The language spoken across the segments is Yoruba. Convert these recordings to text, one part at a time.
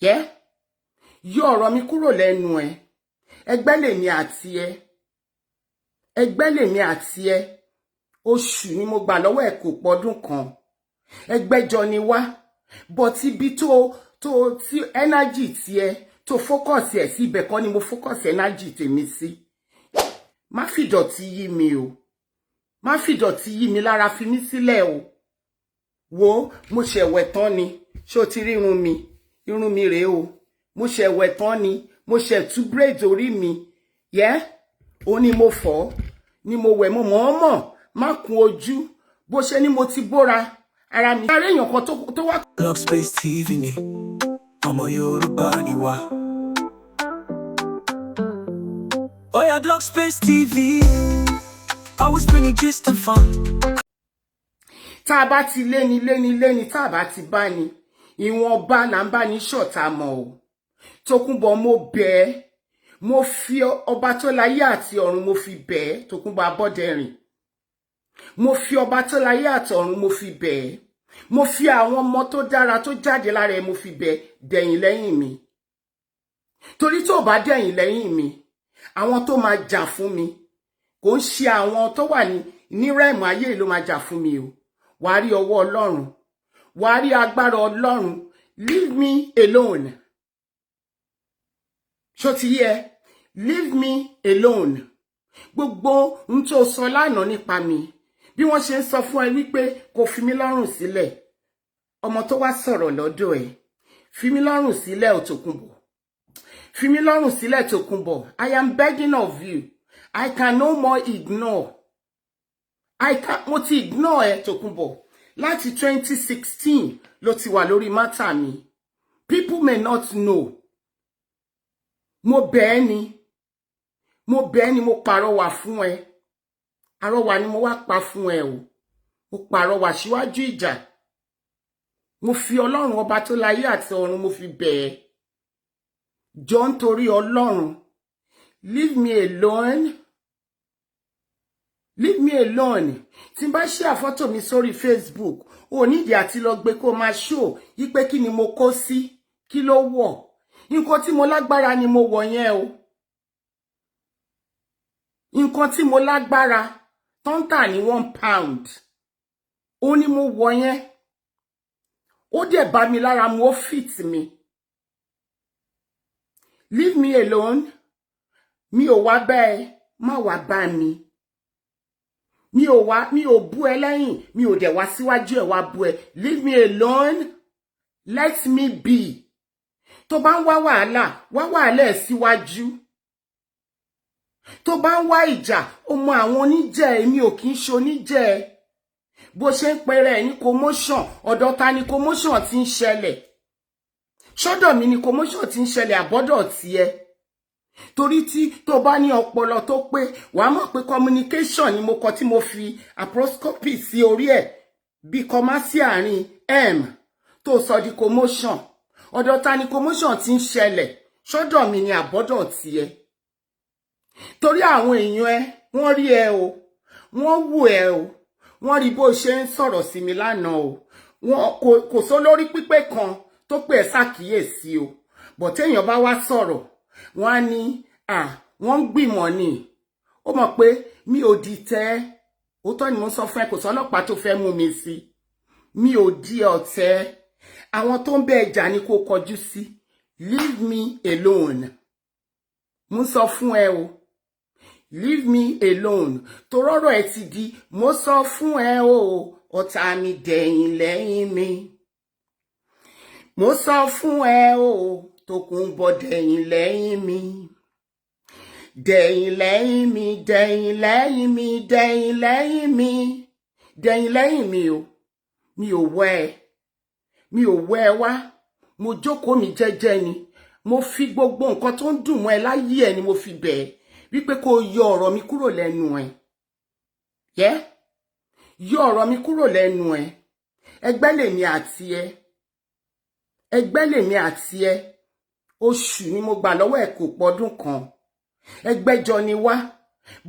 Yẹ́ yọ ọ̀rọ̀ mi kúrò lẹ́nu ẹ. Ẹgbẹ́ lèmi àti ẹ, ẹgbẹ́ lèmi àti ẹ. Oṣù ni mo gbà lọ́wọ́ ẹ̀, kò pọ́dún kan. Ẹgbẹ́jọ ni wá, but ibi tó tí energy tiẹ̀ tó focus ẹ̀ sí, ibẹ̀ kọ́ ni mo focus energy tèmi sí. Má fìdọ̀tí yí mi o, má fìdọ̀tí yí mi lára, fi mí sílẹ̀ o. Wo, mo ṣẹ̀wẹ̀ tán ni. Ṣé o ti rí irun mi? Irun mi rèé o. Mo ṣẹ̀wẹ̀ tán ni, mo ṣẹ̀ tú braid orí mi yẹ́ ó ní mo fọ̀ ni mo wẹ̀. Mo mọ̀ ọ́ mọ̀ má kun ojú bó ṣe ní mo ti bóra ara mi. Ara èèyàn kan tó wá. Love Space TV ni, ọmọ Yorùbá ni wá. Oya, Love Space TV, always bringing gist and fun. Tá a bá ti léni léni léni, tá a bá ti bá ní, ìwọ̀nba là ń bá ní ṣọ̀tá mọ́ o. Tókunbọ̀, mo bẹ̀ ẹ́, mo fi ọba tó láyé àti ọ̀run, mo fi bẹ̀ ẹ́. Tókunbọ̀ Abọ́dẹrìn, mo fi ọba tó láyé àti ọ̀run, mo fi bẹ̀ ẹ́. Mo fi àwọn ọmọ tó dára tó jáde lára ẹ, mo fi bẹ̀. Dẹ̀yìn lẹ́yìn mi, torí tó bá dẹ̀yìn lẹ́yìn mi, àwọn tó máa jà fún mi, kò ń ṣe àwọn tó wà ní realm ayé ló máa jà fún mi o. Wàá rí ọwọ́ Ọlọ́run, wàá rí agbára Ọlọ́run. Leave me alone. Ṣó ti yé? Leave me alone. Gbogbo n tó sọ lánàá nípa mi, bí wọ́n ṣe ń sọ fún ẹ wípé kò fi mí lọ́rùn sílẹ̀, ọmọ tó wá sọ̀rọ̀ lọ́dọ̀ ẹ̀, fi mí lọ́rùn sílẹ̀ ò, Tòkunbọ̀, fi mí lọ́rùn sílẹ̀. Tòkunbọ̀, I am begging of you. I can no more ignore. I can, mo ti ignore ẹ, Tòkunbọ̀. Láti 2016 ló ti wà lórí matter mi. People may not know. Mo bẹ̀ ẹ́ ni, mo bẹ̀ ẹ́ ni, mo pàrọwà fún ẹ. Àrọwà ni mo wá pa fún ẹ o. Mo pàrọwà síwájú ìjà. Mo fi Ọlọ́run ọba tó láyé àti ọ̀run, mo fi bẹ̀ ẹ́. Jọ, nítorí Ọlọ́run, leave me alone, leave me alone. Tí n bá share fọ́tò mi sórí Facebook, ò nídìí àti lọ gbé kó máa show yí pé kí ni mo kó sí, kí ló wọ̀. Nǹkan tí mo lágbára ni mo wọ̀ yẹn o. Nǹkan tí mo lágbára tó ń tà ní £1, ó ní mo wọ̀ yẹn. Ó dẹ̀ bá mi lára mu, ó fit mi. Leave me alone. Mi ò wá bẹ́ẹ̀, má wá bá mi. Mi ò wá, mi ò bú ẹ lẹ́yìn, mi ò dẹ̀ wá síwájú ẹ̀ wá bú ẹ. Leave me alone, let me be. Tó bá ń wá wàhálà, wá wàhálà ẹ̀ síwájú. Tó bá ń wá ìjà, ó mọ àwọn oníjẹ. Èmi ò kì í ṣe oníjẹ. Bó ṣe ń pẹrẹ ẹ ní commotion, ọ̀dọ̀ ta ni commotion ti ń ṣẹlẹ̀? Ṣọ́dọ̀ mi ni commotion ti ń ṣẹlẹ̀, àbọ́dọ̀ tiẹ̀? Torí tí tó bá ní ọpọlọ tó pé, wàá mọ̀ pé communication ni mo kọ tí mo fi apostrophe sí orí ẹ̀ bí comma sí àárín m tó sọ di commotion. Ọ̀dọ̀ ta ni commotion ti ń ṣẹlẹ̀? Ṣọ́dọ̀ mi ni, àbọ́dọ̀ tiẹ̀? Torí àwọn èèyàn ẹ, wọ́n rí ẹ o, wọ́n wù ẹ o, wọ́n rí bó ṣe ń sọ̀rọ̀ sí mi lánàá o. Wọn kò sólórí pípé kan tó pè ẹ́ ṣàkíyèsí o. Bọ̀ téèyàn bá wá sọ̀rọ̀, wọ́n á ní à wọ́n ń gbìmọ̀ ni. Ó mọ̀ pé mi ò di tẹ́. Òótọ́ ni mo sọ fún ẹ, kò sọ́lọ́pàá tó fẹ́ mú mi sí. Mi ò di ọ̀tẹ̀. Àwọn tó ń bẹ ẹjà ni kò kọjú sí. Leave me alone. Mo sọ fún ẹ o, leave me alone. Torọ́rọ̀ ẹ ti di mo sọ fún ẹ o, ọ̀tá mi, dẹ̀yìn lẹ́yìn mi. Mo sọ fún ẹ o, Tókunbọ̀, dẹ̀yìn lẹ́yìn mi, dẹ̀yìn lẹ́yìn mi, dẹ̀yìn lẹ́yìn mi, dẹ̀yìn lẹ́yìn mi, dẹ̀yìn lẹ́yìn mi o. Mi ò wẹ́ ẹ, mi ò wẹ́ ẹ wá. Mo jókòó mi jẹ́jẹ́ ni. Mo fi gbogbo nǹkan tó ń dùn mọ́ ẹ láyé ẹ ni mo fi bẹ̀ ẹ́ wípé kó yọ ọ̀rọ̀ mi kúrò lẹ́nu ẹ. Yẹ́ yọ ọ̀rọ̀ mi kúrò lẹ́nu ẹ. Ẹgbẹ́ lèmi àti ẹ, ẹgbẹ́ lèmi àti ẹ. Oṣù ni mo gbà lọ́wọ́ ẹ̀, kò pọ́dún kan. Ẹgbẹ́jọ ni wá,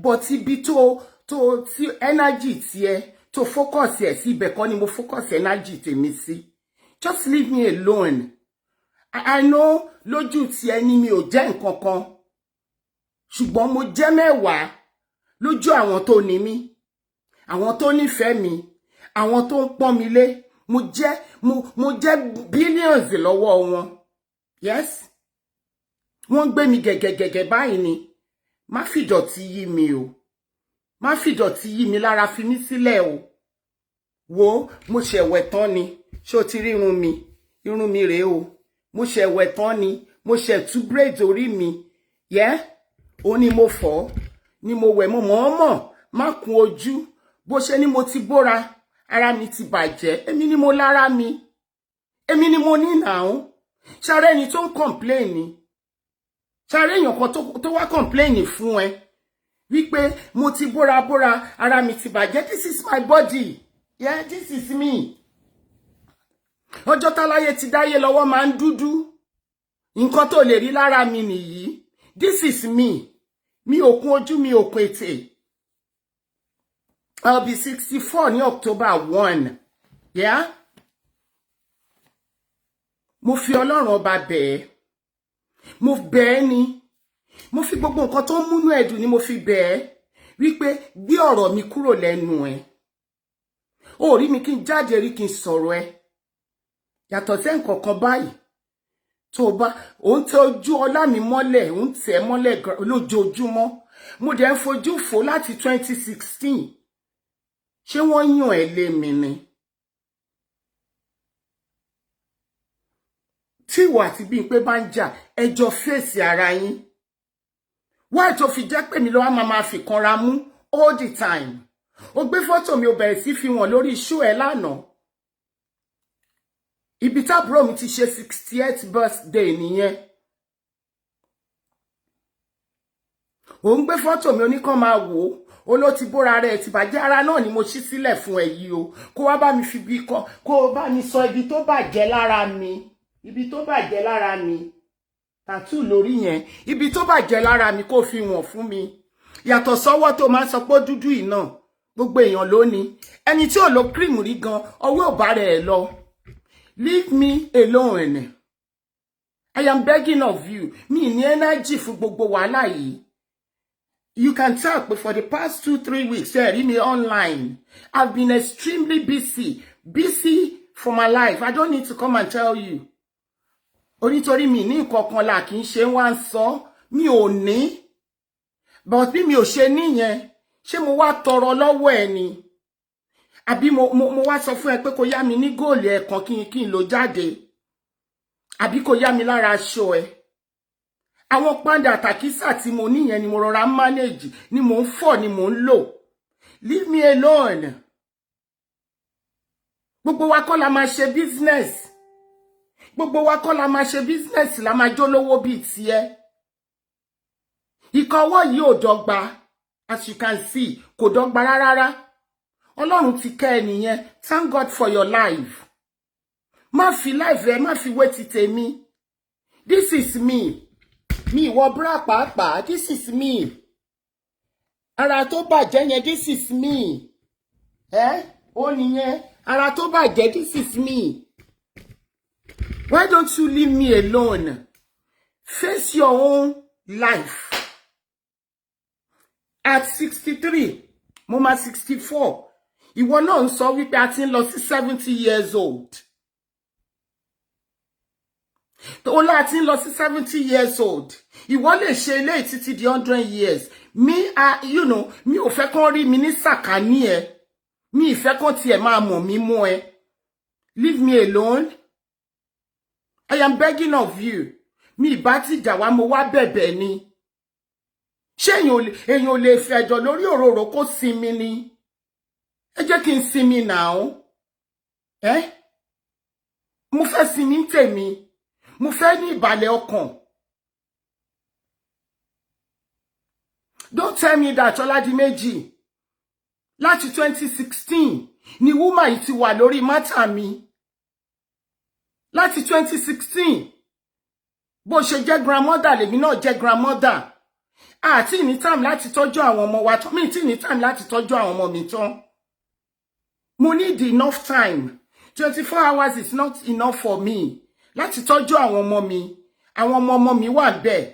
but ibi tó tí energy tiẹ̀ tó focus ẹ̀ sí, ibẹ̀ kọ́ ni mo focus energy tèmi sí. Just leave me alone. I know lójú ti ẹni mi ò jẹ́ nǹkan kan, ṣùgbọ́n mo jẹ́ mẹ́wàá lójú àwọn tó ní mí, àwọn tó nífẹ̀ẹ́ mi, àwọn tó ń pọ́n mi lé. Mo jẹ́ billions lọ́wọ́ wọn. Yes, wọ́n gbé mi gẹ̀gẹ̀gẹ̀gẹ̀ báyìí ni. Má fìdọ̀tí yí mi o, má fìdọ̀tí yí mi lára, fi mí sílẹ̀ o. Wo, mo ṣẹ̀wẹ̀ tán ni. Ṣé o ti rí irun mi? Irun mi rèé o. Mo ṣẹ̀wẹ̀ tán ni, mo ṣẹ̀ tú braid orí mi yẹ́ ó ní mo fọ̀ ni mo wẹ̀. Mo mọ̀ọ́mọ̀ má kun ojú. Bó ṣe ní mo ti bóra, ara mi ti bàjẹ́. Èmi ni mo lára mi, èmi ni mo ní ìnáwó. Ṣáré ẹni tó ń complain ni, ṣáré èèyàn kan tó wá complain fún ẹ wípé mo ti bóra bóra, ara mi ti bàjẹ́. This is my body, yeah, this is me. Ọjọ́ táláyé ti dáyé lọ́wọ́ máa ń dúdú. Nǹkan tó lè rí lára mi nìyí. This is me. Mi ò kún ojú, mi ò kún ètè. I'll be 64 ní October 1, yeah. Mo fi Ọlọ́run Ọba bẹ̀ẹ́, mo bẹ̀ẹ́ ni. Mo fi gbogbo nǹkan tó ń múnú ẹ̀dùn ni mo fi bẹ̀ẹ́ wípé gbé ọ̀rọ̀ mi kúrò lẹ́nu ẹ̀. Ó rí mi kí n jáde rí kí n sọ̀rọ̀ ẹ yàtọ̀ sí nǹkan kan báyìí tó bá òun tẹ ojú ọlá mi mọ́lẹ̀, òun tẹ̀ mọ́lẹ̀ lójoojúmọ́. Mo dẹ̀ ń fojú fò láti 2016. Ṣé wọ́n yàn ẹ́ lé mi ni? Tí ìwọ àti Bímpé bá ń jà, ẹjọ́ fèsì ara yín. Wáyé tó fi jẹ́ pé mi ló wá máa fi kanra mú all the time? Ó gbé fọ́tò mi, ó bẹ̀rẹ̀ sí fi wọ̀n lórí show ẹ lánàá. Ibi tábúrò mi ti ṣe 68th birthday nìyẹn. Ò ń gbé fọ́tò mi, oníkan máa wò ó, ló ti bóra rẹ̀ ti bàjẹ́. Ara náà ni mo ṣí sílẹ̀ fún ẹ yìí o. Kó wá bá mi fi bí kọ, kó o bá mi sọ ibi tó bàjẹ́ lára mi, ibi tó bàjẹ́ lára mi, tattoo lórí yẹn, ibi tó bàjẹ́ lára mi, kó fi wọ̀n fún mi. Yàtọ̀ sọ́wọ́ tó máa ń sọ pé dúdú yìí náà, gbogbo èèyàn ló ní. Ẹni tí ò lo cream rí gan, ọwọ́ ò bá rẹ̀ lọ. Leave me alone, I am begging of you. Mi ní energy fún gbogbo wàhálà yìí. You can tell, but for the past 2-3 weeks, ẹ rí mi online. I've been extremely busy, busy for my life. I don't need to come and tell you. Onítorí mi ní nǹkan kan là kì í ṣe wá ń sọ. Mi ò ní, but bí mi ò ṣe níyẹn, ṣé mo wá tọrọ lọ́wọ́ ẹ ni? Àbí mo wá sọ fún ẹ pé kó yá mi ní góòlù ẹ̀kan kí n lò jáde, àbí kó yá mi lára aṣọ ẹ? Àwọn pàǹdà àtàkísà tí mo níyẹn ni mo rọra manage, ni mò ń fọ̀, ni mò ń lò. Leave me alone. Gbogbo wa kọ́ la máa ṣe business, gbogbo wa kọ́ la máa ṣe business la máa jólówó bíi tiẹ̀. Ìka ọwọ́ yìí ò dọ́gba. As you can see, kò dọ́gba rárá. Ọlọ́run ti kẹ́ ẹ nìyẹn. Thank God for your life. Má fi life ẹ, má fi wé ti tèmi. This is me. Mi ìwọ bra pàápàá. This is me. Ara tó bàjẹ́ yẹn, this is me. Ẹ ó nìyẹn, ara tó bàjẹ́, this is me. Why don't you leave me alone? Face your own life. At 63, mo máa 64. Ìwọ náà ń sọ wípé a ti ń lọ sí 70 years old. Ó láti ń lọ sí 70 years old. Ìwọ lè ṣe eléyìí títí di 100 years. Mi, mi ò fẹ́ kán rí mi ní sàkání ẹ. Mi ì fẹ́ kán tiẹ̀ máa mọ̀ mí mú ẹ. Leave me alone. I am begging of you. Mi ìbá ti jà wá, mo wá bẹ̀bẹ̀ ni. Ṣé èèyàn ò lè fẹ̀dọ̀ lórí òróró kó sinmi ni? Ẹ jẹ́ kí n sinmi náà. Ẹ́ mo fẹ́ sinmi tèmi. Mo fẹ́ ní ìbàlẹ̀ ọkàn. Don't tell me that Ọládìméjì láti 2016 ni woman yìí ti wà lórí matter mi. Láti 2016, bó ṣe jẹ́ grandmother lèmi náà jẹ́ grandmother. Àti ní time láti tọ́jú àwọn ọmọ wa tán, mi tí ní time láti tọ́jú àwọn ọmọ mi tán. Mo need enough time. 24 hours is not enough for me Láti tọ́jú àwọn ọmọ mi. Àwọn ọmọ ọmọ mi wà bẹ́ẹ̀.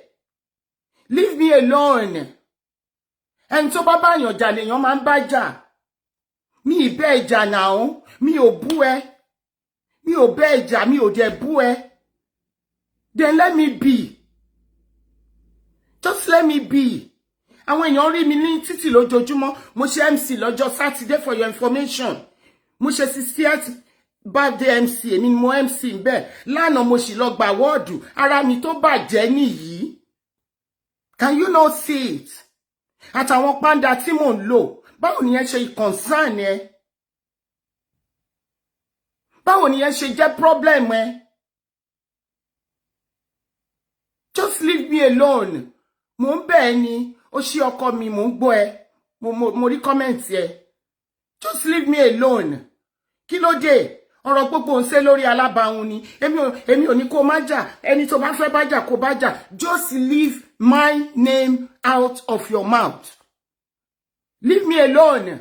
Leave me alone. Ẹni tó bá báyàn jà lèèyàn máa ń bá jà. Mi ì bẹ́ ìjà náà, mi ò bú ẹ. Mi ò bẹ́ ìjà, mi ò dẹ̀ bú ẹ. Then let me be. Just let me be. Àwọn èèyàn rí mi ní títì lójoojúmọ́. Mo ṣe MC lọ́jọ́ Saturday, for your information. Mo ṣe 60th birthday MC, èmi ni mo MC bẹ́ẹ̀. Lánàá mo sì lọ gba award. Ara mi tó bàjẹ́ nìyí. Can you not see it? Àtàwọn pàǹdà tí mò ń lò, báwo ni yẹn ṣe concern ẹ? Báwo ni yẹn ṣe jẹ́ problem ẹ? Just leave me alone. Mò ń bẹ̀ ẹ́ ni. Ó ṣí ọkọ mi, mò ń gbọ́ ẹ. Mo rí comment ẹ. Just leave me alone. Kí ló dé? Ọ̀rọ̀ gbogbo ń ṣe lórí alábàáhùn ni. Èmi ò ní kó má jà. Ẹni tó bá fẹ́ bá jà, kó bá jà. Just leave my name out of your mouth. Leave me alone.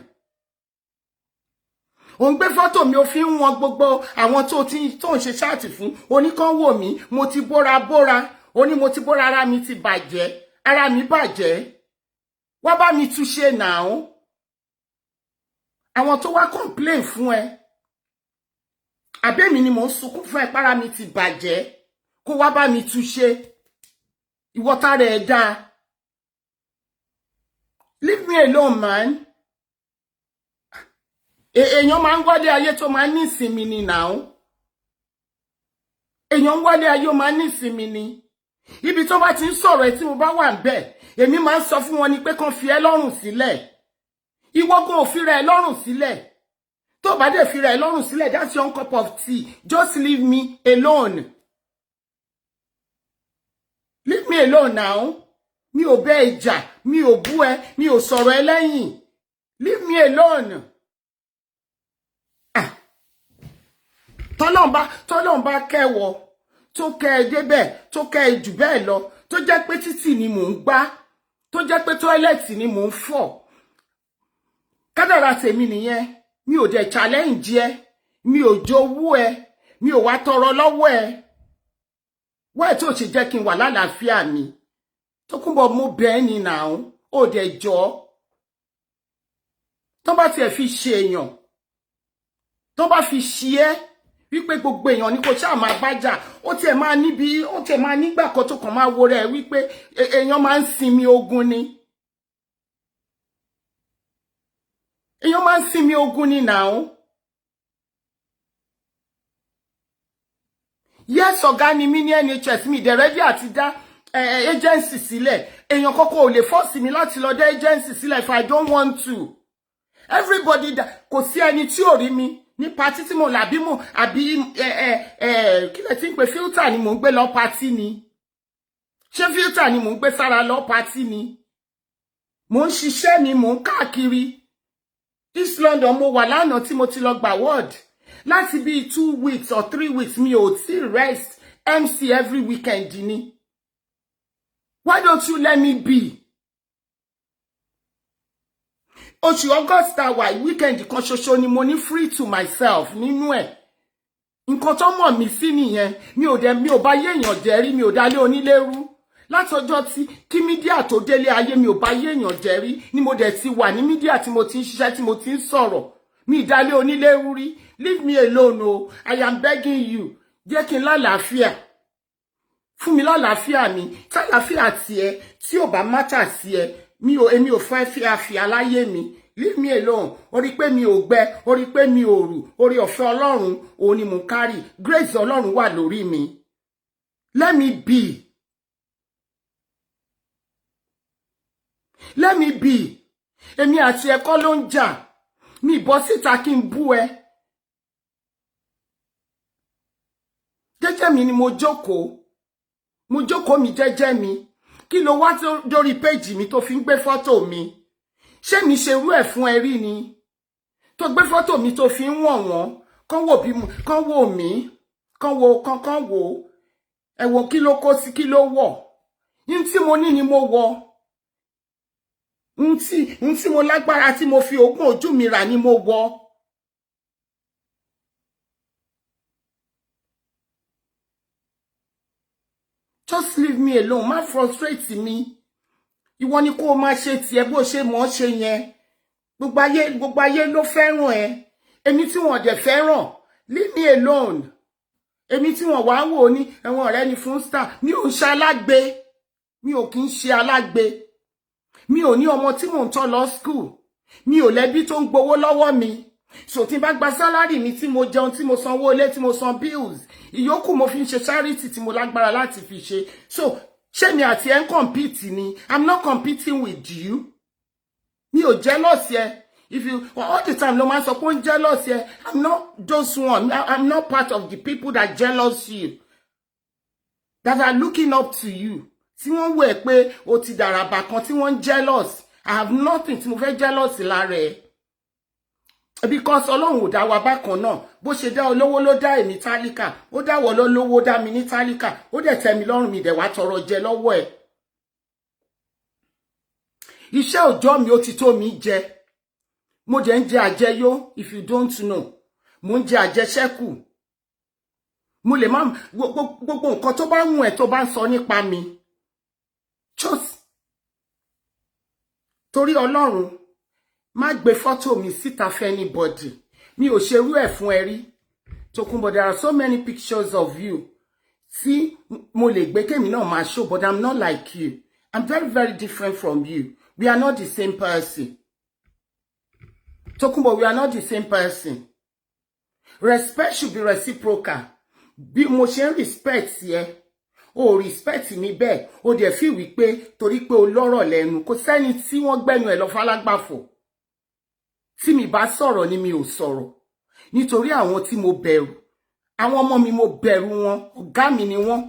Ò ń gbé fọ́tò mi, ò fi ń wọn gbogbo àwọn tó ti tó ń ṣe chat fún oníkan wò mí. Mo ti bóra bóra, ó ní mo ti bóra, ara mi ti bàjẹ́, ara mi bàjẹ́. Wá bá mi túnṣe náà. Àwọn tó wá complain fún ẹ, àbẹ́mi ni mò ń sunkún fún ẹ pára mi ti bàjẹ́, kó wá bá mi túnṣe. Ìwọ tára ẹ dáa. Leave me alone, man. Èèyàn máa ń wálé ayé tó máa ń ní ìsinmi ni now. Èèyàn ń wálé ayé ó máa ń ní ìsinmi ni. Ibi tó bá ti ń sọ̀rọ̀ ẹ, tí mo bá wà ń bẹ̀, èmi máa ń sọ fún wọn ni pé kàn fi ẹ́ lọ́rùn sílẹ̀. Ìwọ gan ò fi rẹ̀ ẹ́ lọ́rùn sílẹ̀. Tó bá dẹ̀ fi rẹ̀ ẹ́ lọ́rùn sílẹ̀, that's your own cup of tea. Just leave me alone. Leave me alone now. Mi ò bẹ́ ìjà, mi ò bú ẹ, mi ò sọ̀rọ̀ ẹ lẹ́yìn. Leave me alone. Ah. Tọ́lọ́n bá kẹ́wọ́ tó kẹ́ ẹ débẹ̀, tó kẹ́ ẹ jù bẹ́ẹ̀ lọ, tó jẹ́ pé títì ni mò ń gbá, tó jẹ́ pé toilet ni mò ń fọ̀, kádàrà tèmi nìyẹn. Mi ò dẹ̀ challenge ẹ, mi ò jowú ẹ, mi ò wá tọrọ lọ́wọ́ ẹ. Wáyé tí ò ṣe jẹ́ kí n wà lálàáfíà mi? Tókunbọ̀, mo bẹ̀ ẹ́ ni nàá, ó dẹ̀ jọ́. Tó bá tiẹ̀ fi ṣe èèyàn, tó bá fi ṣe ẹ́ wípé gbogbo èèyàn ní kò ṣáà máa bá jà, ó tiẹ̀ máa níbi, ó tiẹ̀ máa nígbà kan tó kàn máa wo rẹ̀ wípé èèyàn máa ń sinmi ogun ni. Èèyàn máa ń sinmi ogun ni nàá. Yes, ọ̀gá ni mí ní NHS. Mi dẹ̀ ready àti dá agency sílẹ̀. Èèyàn kọ́kọ́ ò lè force mi láti lọ dá agency sílẹ̀ if I don't want to. Everybody, kò sí ẹni tí ò rí mi ní party tí mo làbí mo àbí ẹ ẹ ẹ kí lẹ ti ń pè? Filter ni mò ń gbé lọ party ni? Ṣé filter ni mò ń gbé sára lọ party ni? Mò ń ṣiṣẹ́ ni, mò ń káàkiri. East London mo wà lánàá tí mo ti lọ gba ward. Láti bíi 2 weeks or 3 weeks, mi ò tí rest. MC every weekend ni. Why don't you let me be? Oṣù August wà, weekend kan ṣoṣo ni mo ní free to myself nínú ẹ̀. Nǹkan tó mọ̀ mí sí nìyẹn. Mi ò dẹ̀, mi ò bá yéèyàn jẹ́ rí, mi ò dálé onílérú. Látọjọ́ tí kí media tó délé ayé, mi ò bá yéèyàn jẹ́ rí. Ni mo dẹ̀ ti wà ní media tí mo ti ń ṣiṣẹ́, tí mo ti ń sọ̀rọ̀, mi ìdálé onílérú rí. Leave me alone o. I am begging you. Jẹ́ kí n lálàáfíà. Fún mi lálàáfíà mi. Tálàáfíà tiẹ̀ tí ò bá matter sí ẹ, mi ò, èmi ò fẹ́ fi àfíà láyé mi. Leave me alone. Ó rí pé mi ò gbẹ, ó rí pé mi ò rù. Orí ọ̀fẹ́ Ọlọ́run òun ni mò ń kárì. Grace Ọlọ́run wà lórí mi. Let me be. Let me be. Èmi àti ẹ̀kọ́ ló ń jà. Mi bọ́ síta kí n bú ẹ. Jẹ́jẹ́ mi ni mo jókòó. Mo jókòó mi jẹ́jẹ́ mi. Kí ló wá dórí péjì mi tó fi ń gbé fọ́tò mi? Ṣé mi ṣerú ẹ̀ fún ẹ rí ni tó gbé fọ́tò mi tó fi ń wọ̀n wọ́n? Kán wò bí, kán wò mí, kán wo, kán kán wò ẹ, wò kí ló kó sí, kí ló wọ̀. Ní tí mo ní ni mo wọ̀. N tí mo lágbára, tí mo fi ogún ojú mi rà ni mo wọ̀. Just leave me alone. Má frustrate mi. Ìwọ ni kó o máa ṣe tiẹ̀ bó ṣe mọ̀ ọ́ ṣe yẹn. Gbogbo ayé, gbogbo ayé ló fẹ́ràn ẹ. Èmi tí wọ́n dẹ̀ fẹ́ràn, leave me alone. Èmi tí wọ́n wá wò ní ẹ̀wọ̀n ọ̀rẹ́ ni fún star. Mi ò ń ṣe alágbe. Mi ò kì í ṣe alágbe. Mi ò ní ọmọ tí mò ń tọ́ lọ school. Mi ò lẹ́bí tó ń gbowó lọ́wọ́ mi. So tí n bá gba salary mi, tí mo jẹun, tí mo sanwó ilé, tí mo san bills, ìyókù mo fi ń ṣe charity tí mo lágbára láti fi ṣe. So ṣé mi àti ẹ ń compete ni? I'm not competing with you. Mi ò jealous ẹ. If you all the time ló máa ń sọ pé ó ń jealous ẹ. I'm not those one. I'm not part of the people that jealous you, that are looking up to you, tí wọ́n wò ẹ́ pé o ti dàràbà kan tí wọ́n ń jealous. I have nothing tí mo fẹ́ jealous lára ẹ, because Ọlọ́run ò dá wa bákan náà. Bó ṣe dá olówó ló dá èmi tálíkà. Ó dá wọ lólówó, dá mi ní tálíkà. Ó dẹ̀ tẹ́ mi lọ́rùn. Mi dẹ̀ wá tọrọ jẹ lọ́wọ́ ẹ̀. Iṣẹ́ òòjọ́ mi, ó ti tó mi jẹ. Mo dẹ̀ ń jẹ àjẹyó. If you don't know, mo ń jẹ àjẹṣẹ́kù. Mo lè má gbogbo nǹkan tó bá wù ẹ́ tó bá ń sọ nípa mi. Just torí Ọlọ́run, má gbé fọ́tò mi síta fún anybody. Mi ò ṣerú ẹ̀ fún ẹ rí, Tokunbo. There are so many pictures of you tí mo lè gbé kémi náà máa show, but I'm not like you. I'm very, very different from you. We are not the same person, Tokunbo. We are not the same person. Respect should be reciprocal. Bí mo ṣe ń respect yẹ, o respect mi bẹ́ẹ̀. O dẹ̀ fi wípé torí pé o lọ́rọ̀ lẹ́nu, kò sẹ́ni tí wọ́n gbẹ́nu ẹ̀ lọ falágbàfọ̀. Tí mi bá sọ̀rọ̀ ni mi ò sọ̀rọ̀, nítorí àwọn tí mo bẹ̀rù, àwọn ọmọ mi, mo bẹ̀rù wọn, ọ̀gá mi ni wọ́n,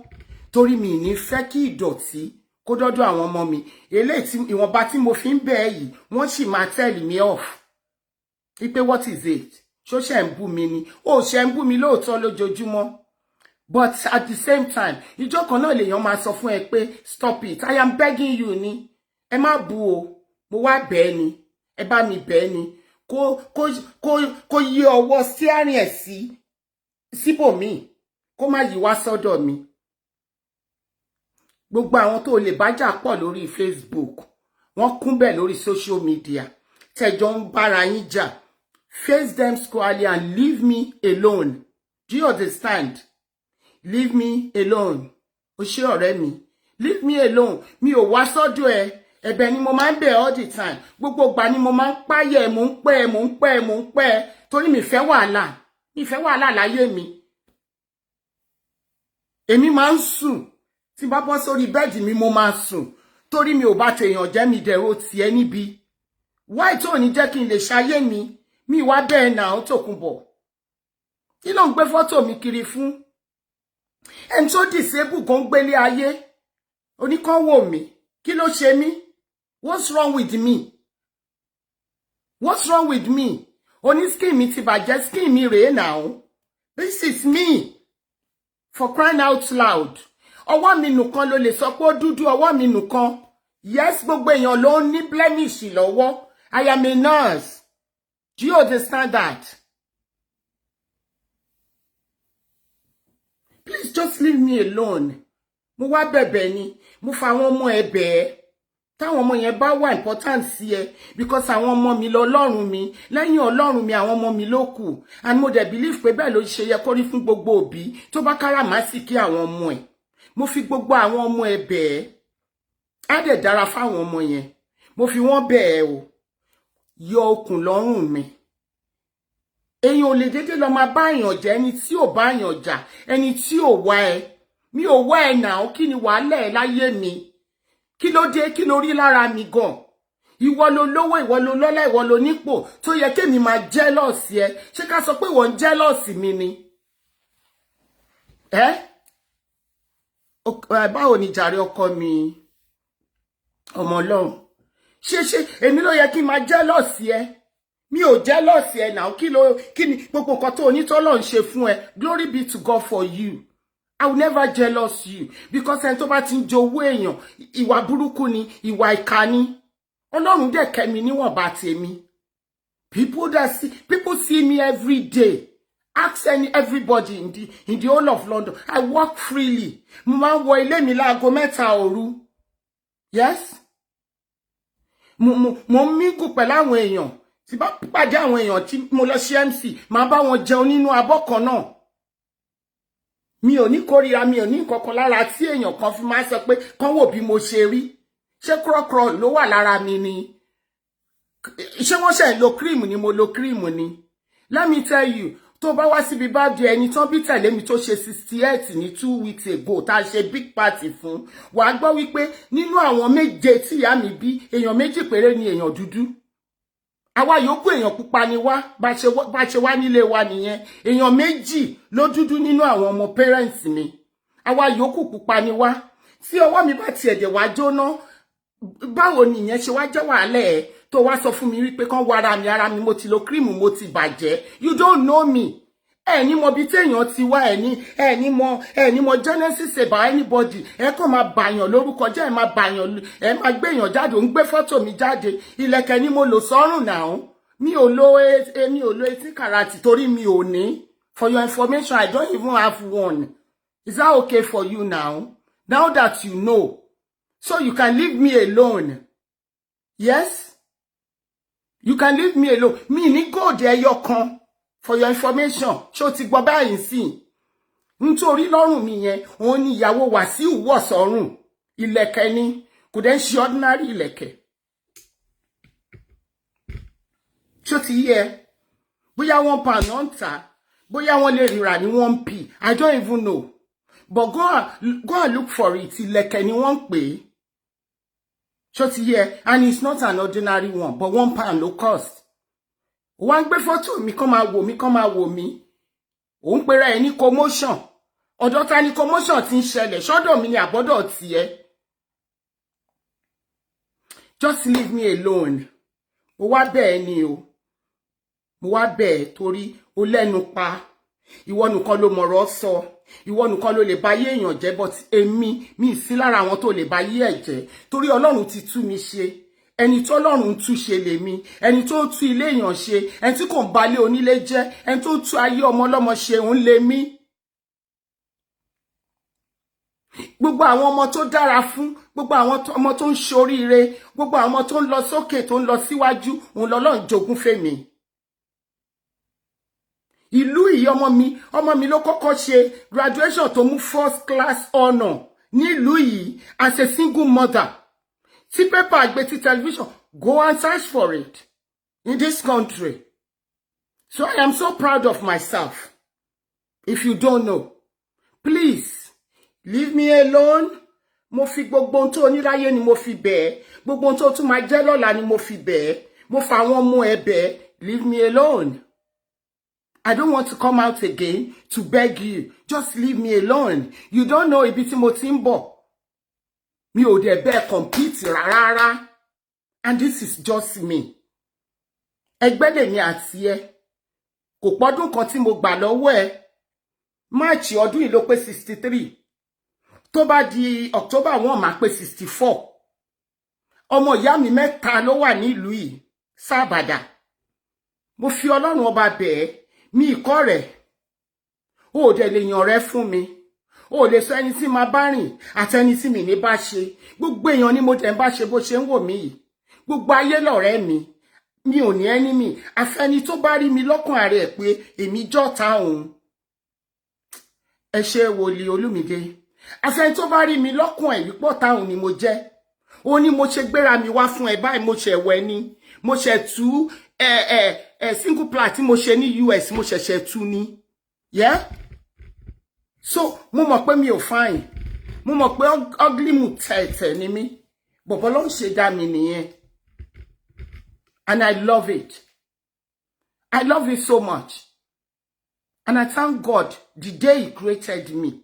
torí mi ní fẹ́ kí ìdọ̀tí kó dọ́dọ̀ àwọn ọmọ mi. Eléyìí tí ìwọ̀nba tí mo fi ń bẹ̀ ẹ́ yìí, wọ́n sì máa tell me off wípé, "What is it? Ṣó ṣe ń bú mi ni?" Ó ṣe ń bú mi lóòótọ́ lójoojúmọ́, but at the same time, ìjọ kan náà lèèyàn máa sọ fún ẹ pé, "Stop it." I am begging you ni. Ẹ má bú o, mo wá bẹ́ẹ̀ ni, ẹ bá mi bẹ́ẹ̀ ni, kó yí ọwọ́ steering ẹ̀ sí síbòmíì, kó má yí wá sọ́dọ̀ mi. Gbogbo àwọn tó lè bájà pọ̀ lórí Facebook, wọ́n kún bẹ́ẹ̀ lórí social media tẹ́jọ ń bára yín jà. Face them squarely and leave me alone. Do you understand? Leave me alone. O ṣé, ọ̀rẹ́ mi. Leave me alone. Mi ò wá sọ́dọ̀ ẹ. Ẹ̀bẹ̀ ni mo máa ń bẹ̀ all the time. Gbogbo ìgbà ni mo máa ń páyẹ, mò ń pẹ́, mò ń pẹ́, mò ń pẹ́, torí mi fẹ́ wàhálà, mi fẹ́ wàhálà láyé mi. Èmi máa ń sùn. Tí bá bọ́ sórí bed mi, mo máa sùn, torí mi ò bá tèèyàn jẹ́. Mi dẹ̀rọ tiẹ̀ níbi wáì tó ní jẹ́ kí n lè ṣayé mi. Mi wá bẹ́ẹ̀ náà. Tòkunbọ̀, kí ló ń gbé fọ́tò mi kiri fún? Ẹni tó disable gan gbélé ayé oníkan wò mí. Kí ló ṣe mí? What's wrong with me? What's wrong with me? Oní skin mi ti bàjẹ́. Skin mi rèé now. This is me, for crying out loud. Ọwọ́ mi nìkan ló lè sọ pé ó dúdú. Ọwọ́ mi nìkan. Yes, gbogbo èèyàn ló ní blemish lọ́wọ́. I am a nurse. Do you understand that? Please just leave me alone. Mo wá bẹ̀bẹ̀ ni. Mo fa àwọn ọmọ ẹ bẹ̀ẹ́, táwọn ọmọ yẹn bá wà important sí ẹ, because àwọn ọmọ mi lọ Ọlọ́run mi. Lẹ́yìn Ọlọ́run mi, àwọn ọmọ mi ló kù. And mo dẹ̀ believe pé bẹ́ẹ̀ ló ṣe yẹ kó rí fún gbogbo òbí tó bá káràmásìkí àwọn ọmọ ẹ̀. Mo fi gbogbo àwọn ọmọ ẹ bẹ̀ẹ́. Á dẹ̀ dára fáwọn ọmọ yẹn. Mo fi wọ́n bẹ̀ẹ́ o, yọ okùn lọ́rùn mi. Èèyàn ò lè dédé lọ máa bá èèyàn jẹ, ẹni tí ò bá èèyàn jà, ẹni tí ò wá ẹ. Mi ò wá ẹ náà. Kí ni wàhálà ẹ láyé mi? Kí ló dé? Kí ló rí lára mi gan? Ìwọ ló lówó, ìwọ ló lọ́lá, ìwọ ló nípò tó yẹ kémi máa jealous ẹ. Ṣé ká sọ pé ìwọ ń jealous mi ni? Ẹ báwo ni jàre, ọkọ mi, ọmọ Ọlọ́run? Ṣé èmi ló yẹ kí n máa jealous ẹ? Mi ò jealous ẹ náà. Kí ló, kí ni gbogbo nǹkan tó onítọ́lọ̀ ń ṣe fún ẹ? Glory be to God for you. I will never jealous you, because ẹni tó bá ti ń jowó èèyàn, ìwà burúkú ni, ìwà ìkà ni. Ọlọ́run dẹ̀ kẹ́ mi níwọ̀nba tèmi. People see me every day. Ask any everybody in the whole of London. I walk freely. Mo máa ń wọ ilé mi láago 3 òru. Yes, mo ń mingle pẹ̀lú àwọn èèyàn. Tí bá pàdé àwọn èèyàn tí mo lọ sí MC, máa bá wọn jẹun nínú abọ́ kan náà. Mi ò ní kórìíra, mi ò ní nǹkan lára tí èèyàn kan fi máa sọ pé kán wò bí mo ṣe rí. Ṣé kúrọ́kúrọ́ ló wà lára mi ni? Ṣé wọ́n ṣe lo cream ni? Mo lo cream ni. Let me tell you, tó bá wá síbi bá di ẹni tán bí tẹ̀lé mi tó ṣe 68 ní 2 weeks ago, tá a ṣe big party fún, wàá gbọ́ wípé nínú àwọn méje tí ìyá mi bí, èèyàn méjì péré ni èèyàn dúdú. Àwa yòókù, èèyàn pupa ni wá. Bá ṣe wá nílé wa nìyẹn. Èèyàn méjì ló dúdú nínú àwọn ọmọ parents mi, àwa yòókù pupa ni wá. Tí ọwọ́ mi bá tiẹ̀ dẹ̀ wá jóná, báwo nìyẹn ṣe wá jẹ́ wàhálà ẹ̀ tó wá sọ fún mi wípé kán wá ara mi? Ara mi, mo ti lo cream, mo ti bàjẹ́. You don't know me. Ẹ ní mọ bí téèyàn ti wá, ẹ ní mọ genesis about anybody. Ẹ kàn máa bàyàn lórúkọ jẹ́, ẹ máa bàyàn, ẹ máa gbéyàn jáde. Ò ń gbé fọ́tò mi jáde. Ìlẹ̀kẹ̀ ni mo lò sọ́rùn náà. Mi ò lo 18 karat torí mi ò ní. For your information, I don't even have one. Is that okay for you now? Now that you know, so you can leave me alone. Yes, you can leave me alone. Mi ní gold ẹyọ kan, for your information. Ṣó ti gbọ́ báyìí sí? Nítorí lọ́rùn mi yẹn, òun ni ìyàwó Wàsíù wọ̀ sọ́rùn. Ìlẹ̀kẹ̀ ni, kò dẹ̀ ń ṣe ordinary ìlẹ̀kẹ̀. Ṣó ti yé ẹ? Bóyá £1 náà ń tà, bóyá wọ́n lè rírà ní 1p, I don't even know, but go and look for it. Ìlẹ̀kẹ̀ ni wọ́n ń pè é. Ṣó ti yé ẹ? And it's not an ordinary one, but £1 ló cost. Wọ́n ń gbé fọ́tò mi, kán máa wò mí, kán máa wò mí. Òun pera ẹ ní commotion. Ọ̀dọ̀ ta ni commotion ti ń ṣẹlẹ̀? Ṣọ́dọ̀ mi ni àbọ́dọ̀ tiẹ̀? Just leave me alone. Mo wá bẹ́ẹ̀ ni o, mo wá bẹ́ẹ̀ torí o lẹ́nu pa. Ìwọ nìkan ló mọ̀rọ̀ sọ, ìwọ nìkan ló lè báyé èèyàn jẹ́, but èmi mi sí lára àwọn tó lè báyé ẹ̀ jẹ́, torí Ọlọ́run ti tú mi ṣe. Ẹni tó Ọlọ́run tú ṣe lèmi, ẹni tó ń tú ilé èèyàn ṣe, ẹni tí kò ń balẹ̀ onílé jẹ́, ẹni tó ń tú ayé ọmọ ọlọ́mọ ṣe, òun lèmi. Gbogbo àwọn ọmọ tó dára fún, gbogbo àwọn ọmọ tó ń ṣoríire, gbogbo àwọn ọmọ tó ń lọ sókè, tó ń lọ síwájú, òun lọ́lọ́run jogún fèmí. Ìlú yìí, ọmọ mi ló kọ́kọ́ ṣe graduation tó mú first class honour nílùú yìí as a single mother, tí pépà gbé, tí television. Go and search for it in this country. So I am so proud of myself. If you don't know, please leave me alone. Mo fi gbogbo ohun tó oníráyé ni mo fi bẹ̀ ẹ́, gbogbo ohun tó tún máa jẹ́ lọ́la ni mo fi bẹ̀ ẹ́, mo fa àwọn ọmọ ẹ bẹ̀ ẹ́. Leave me alone. I don't want to come out again to beg you. Just leave me alone. You don't know ibi tí mo ti ń bọ̀. Mi ò dẹ̀ bẹ́ẹ̀ compete rárá. And this is just me. Ẹgbẹ́ lèmi àti ẹ. Kò pọ́dún kan tí mo gbà lọ́wọ́ ẹ. March ọdún yìí ló pé 63. Tó bá di October 1, máa pé 64. Ọmọ ìyá mi mẹ́ta ló wà nílùú yìí. Sábàdà. Mo fi Ọlọ́run ọba bẹ̀ẹ́, mi ìkọ́ rẹ̀. O ò dẹ̀ lè yàn rẹ fún mi. O ò lè sọ ẹni tí máa bá rìn àti ẹni tí mi ní bá ṣe. Gbogbo èèyàn ni mo dẹ̀ ń bá ṣe. Bó ṣe ń wò mí yìí, gbogbo ayé lọ̀rẹ́ mi. Mi ò ní ẹni mi àfẹni tó bá rí mi lọ́kàn ààrẹ ẹ̀ pé èmi jọ́ta òun. Ẹ ṣe, wòlíì Olúmídé. Àfẹni tó bá rí mi lọ́kàn ẹ̀ wípọ̀ táwọn ni mo jẹ́. Ó ní mo ṣe gbéra mi wá fún ẹ báyìí. Mo ṣe wẹ̀ ni, mo ṣe tú ẹ ẹ ẹ single plat tí mo ṣe ní US, mo ṣẹ̀ṣẹ̀ tú ni. Yeah, so mo mọ̀ pé mi ò fine, mo mọ̀ pé ugly mu tẹ̀tẹ̀ ni mí. Bọ̀bọ̀ ló ń ṣe dá mi nìyẹn, and I love it. I love it so much, and I thank God the day he created me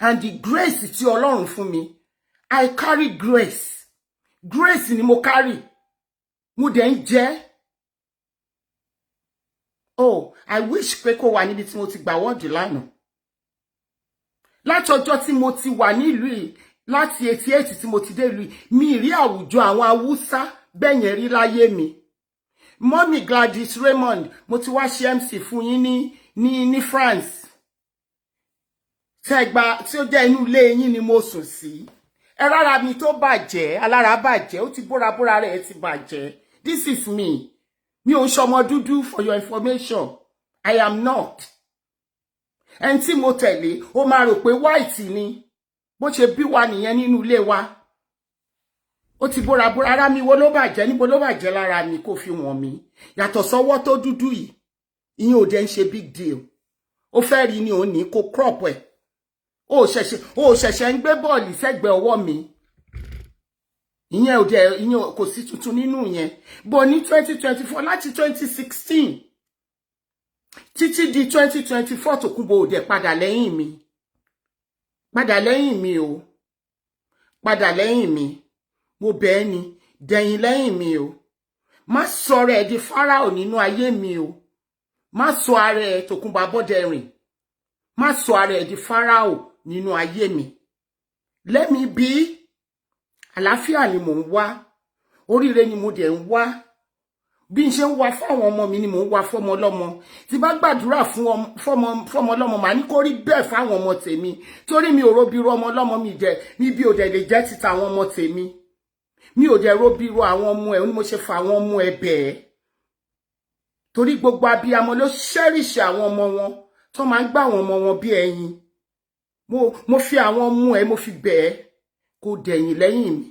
and the grace tí Ọlọ́run fún mi. I carry grace. Grace ni mo carry, mo dẹ̀ ń jẹ́. Oh, I wish pé kó wà níbi tí mo ti gbà wọ́ọ̀dù lánàá. Láti ọjọ́ tí mo ti wà nílùú yìí, láti 88 tí mo ti dé ìlú yìí, mi rí àwùjọ àwọn Haúsá bẹ́ẹ̀ yẹn rí láyé mi. Mummy Gladys Raymond, mo ti wá ṣe MC fún yín ní France tẹgba tí ó jẹ́ inú ilé yín ni mo sùn sí. Ẹ rárá mi tó bàjẹ́, alára bàjẹ́, ó ti bóra rẹ̀ ti bàjẹ́. This is me. Mi ò ń ṣọmọ dúdú, for your information. I am not. Ẹni tí mo tẹ̀lé, ó máa rò pé white ni. Bó ṣe bí wa nìyẹn nínú ilé wa. Ó ti bóra bóra. Ara mi wo ló bàjẹ́? Níbo ló bàjẹ́ lára mi kó fi wọ̀n mí, yàtọ̀ sọ́wọ́ tó dúdú yìí? Ìyẹn ò dẹ̀ ń ṣe big deal. Ó fẹ́ rí ni, òun ní kó crop ẹ̀. Ó ṣẹ̀ṣẹ̀ ń gbé bọ́ọ̀lì sẹ́gbẹ̀ẹ́ ọwọ́ mi. Ìyẹn ò dẹ̀, ìyẹn kò sí tuntun nínú yẹn. Bọ̀ ní 2024, láti 2016 títí di 2024, Tòkunbọ̀ ò dẹ̀ padà lẹ́yìn mi. Padà lẹ́yìn mi o, padà lẹ́yìn mi, mo bẹ̀ ẹ́ ni, dẹ̀yìn lẹ́yìn mi o. Má sọ̀rọ̀ ẹ̀ di Fáráò nínú ayé mi o. Má sọ ara ẹ̀, Tòkunbọ̀ Abọ́dẹrìn, má sọ ara ẹ̀ di Fáráò nínú ayé mi. Let me be. Àlàáfíà ni mò ń wá, oríire ni mo dẹ̀ ń wá. Bí n ṣe ń wá fáwọn ọmọ mi ni mò ń wá fọmọ ọlọ́mọ. Tí bá gbàdúrà fún fọmọ ọlọ́mọ, màá ní kó rí bẹ́ẹ̀ fáwọn ọmọ tèmi, torí mi ò róbiro ọmọ ọlọ́mọ mi jẹ níbi ò dẹ̀ lè jẹ́ títa àwọn ọmọ tèmi. Mi ò dẹ̀ róbiro àwọn ọmọ ẹ̀ ní mo ṣe fa àwọn ọmọ ẹ̀ bẹ́ẹ̀, torí gbogbo abiyamọ ló cherish àwọn ọmọ wọn, tó máa ń gbá àwọn ọmọ wọn bí ẹyin. Mo fi àwọn ọmọ ẹ̀, mo fi bẹ́ẹ̀, kó dẹ̀yìn lẹ́yìn mi.